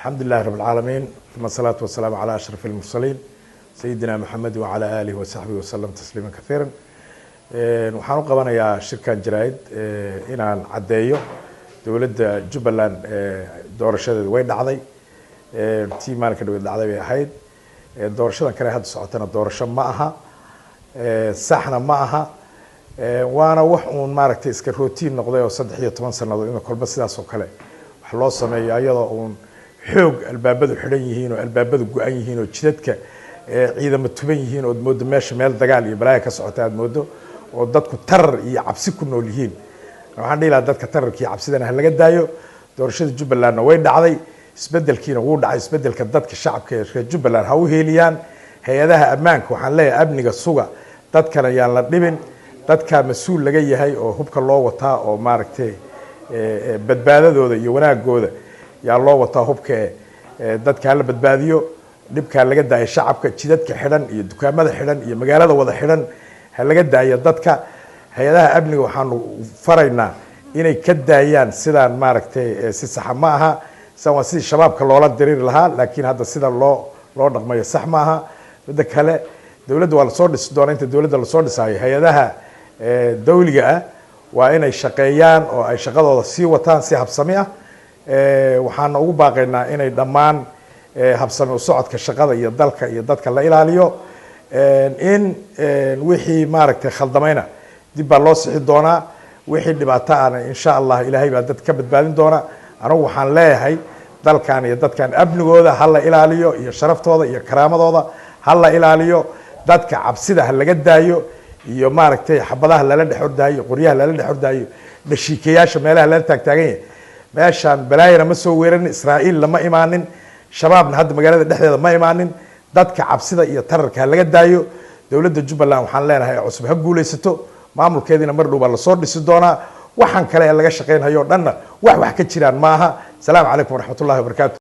Alxamdu lilahi rab alcaalamiin, uma asalaatu wasalaamu calaa ashraf almursaliin, sayidina Maxamed wacalaa aalihi wasaxbihi wasalam tasliima kaiira. Waxaan u qabanayaa shirkan jaraa-id inaan caddeeyo dowladda Jubbaland doorashadeedu way dhacday. Tii maalinka dhaweed dhacday bay ahayd. Doorashadan kale hadda socotana doorasho ma aha, saxna ma aha, waana wax uun maaragtay iska routine noqday oo 13 sanadood in kolba sidaas oo kale wax loo sameeyo, ayadoo uun xoog albaabadu xidhan yihiin oo albaabadu go-an yihiin oo jidadka ciidamo tuban yihiin, ood moodo meesha meel dagaal iyo balaaya ka socota aad moodo, oo dadku tarar iyo cabsi ku nool yihiin. Waxaan dhihi lahaa dadka tararka iyo cabsidana ha laga daayo. Doorashada Jubbalandna way dhacday, isbedelkiina wuu dhacay. Isbedelka dadka shacabka ee reer Jubbaland ha u heeliyaan. Hay-adaha ammaanka waxaan leeyahay amniga suga, dadkana yaan la dhibin. Dadka mas-uul laga yahay oo hubka loo wataa oo maaragtay badbaadadooda iyo wanaagooda yaa loo wataa hubka. Dadka hala badbaadiyo, dhibkaa laga daayo shacabka. Jidadka xidhan iyo dukaamada xidhan iyo magaalada wada xidhan ha laga daayo dadka. Hay-adaha amniga waxaanu faraynaa inay ka daayaan sidaan maaragtay, si saxa ma aha. Sidaan waa sidii shabaabka loola diriiri lahaa, laakiin hadda sida loo dhaqmayo sax ma aha. Midda kale, dowladda waa lasoo dhisi doonaa. Inta dowladda lasoo dhisaayo, hay-adaha dawliga ah waa inay shaqeeyaan oo ay shaqadooda sii wataan si habsami ah. Waxaana ugu baaqaynaa inay dhammaan habsami u socodka shaqada iyo dalka iyo dadka la ilaaliyo. In wixii maaragtay khaldamayna dib baa loo sixi doonaa, wixii dhibaato ahna insha Allah Ilaahay baa dad ka badbaadin doona. Anigu waxaan leeyahay dalkan iyo dadkan amnigooda ha la ilaaliyo, iyo sharaftooda iyo karaamadooda ha la ilaaliyo. Dadka cabsida ha laga daayo iyo maaragtay xabadaha lala dhex ordaayo, qoryaha lala dhex ordaayo, dhashiikayaasha meelaha lala taagtaagan yahay. Meeshaan balaayana ma soo weerarin, Israa'iil lama imaanin, shabaabna hadda magaalada dhexdeeda ma imaanin. Dadka cabsida iyo tararka ha laga daayo. Dowladda Jubbaland waxaan leenahay cusub ha guulaysato, maamulkeediina mar dhow baa lasoo dhisi doonaa. Waxaan kale ee laga shaqaynhayo o dhanna wax ka jiraan maaha. Asalaamu calaykum waraxmatullahi wabarakaatu.